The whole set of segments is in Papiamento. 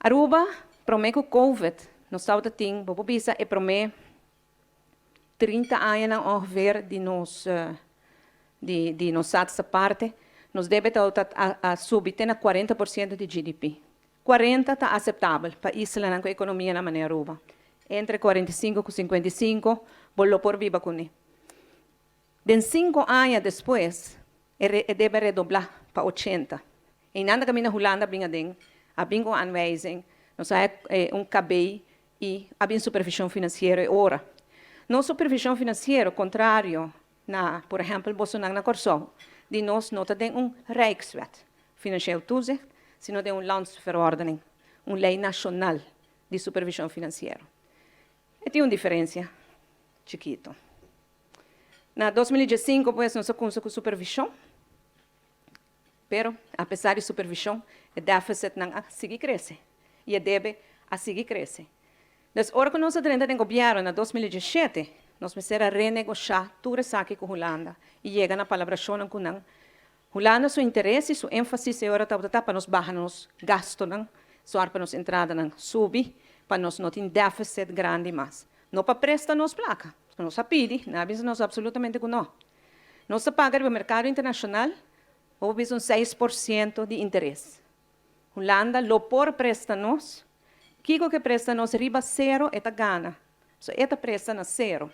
Aruba, prome cu COVID, nos tabata tin, bo por bisa, e prome 30 aña ongeveer di nos Status Aparte, nos debe ta a subi te na 40% di GDP. 40 ta aceptabel pa isla cu economia na manera Aruba. Entre 45 y 55, bo lo por biba cu ne. Den 5 aña despues, e debe redobla pa 80. Y nada caminda Hulanda bin aden, a bin cu aanwijzing, nos a un KB y a bin supervision financiero e ora. Nos supervision financiero, contrario na, por ehempel, bosonan na Corsou, di nos no ta den un Rijkswet, financieel toezicht, sino den un landsverordening, un ley nacional di supervision financiero. Y tin un diferencia chikito. Na 2015, pues, nos a cuminsa cu supervision, pero, apesar di supervision, e deficit nan a sigui crece. Y e debe a sigui crece. Dus, ora cu nos a drenta den gobierno na 2017, nos mester a renegocia tur esaki cu Hulanda y yega na palabracion cu nan. Hulanda su interes y su enfasis awor ta pa nos baha nos gastonan, so pa nos entradanan subi, pa nos no tin deficit grandi mas. No pa presta nos placa. Nos a pidi, nan a bisa nos absolutamente cu no. Nos ta paga na mercado internacional, of un 6% di interes. Hulanda lo por presta nos, kico cu presta nos riba cero, e ta gana. So e ta presta na cero.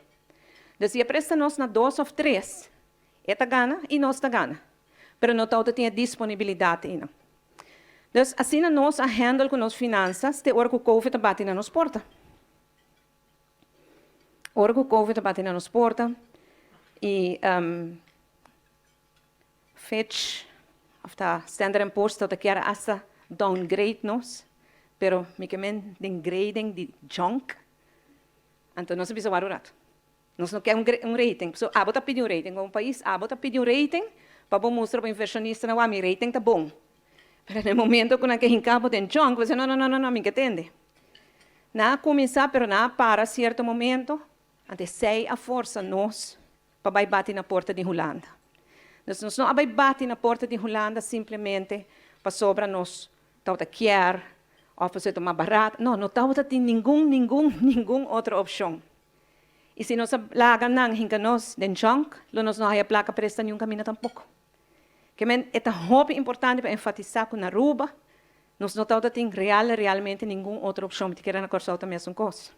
Dus si presta nos na 2 of 3, e ta gana y nos ta gana. Pero no ta tin disponibilidad ainda. Dus asina nos a handle cu nos finanzas, te ora cu COVID a bati na nos porta. Ora cu COVID a bati na nos porta y Fitch, of ta Standard Poor's, ta kier hasta downgrade nos, pero mi kiermen den grading di junk. Anto nos a bisa: "Warda rato. Nos no kier un rating." So, abo ta pidi un rating como pais, abo ta pidi un rating pa mustra pa inversionista nan: "Mi rating ta bon." Pero na momento cu nan kier hinca bo den junk, bo no, no, no, no, no, mi entende. Nan a cuminsa, pero nan a para cierto momento, anto esey a forsa nos pa bay bati na porta di Hulanda. Nos no a bay bati na porta di Hulanda simplemente pasobra nos tabata kier of pa tuma barata. No, no tabatin ningun otro opcion. Y si nos laga nan hinca nos den junk, lo nos no haya placa presta ningun caminda tampoco. Kiermen, ta hopi importante pa enfatisa cu na Aruba, nos no tabatin realmente ningun otro opcion, cu na Corsou tambe ta un cos.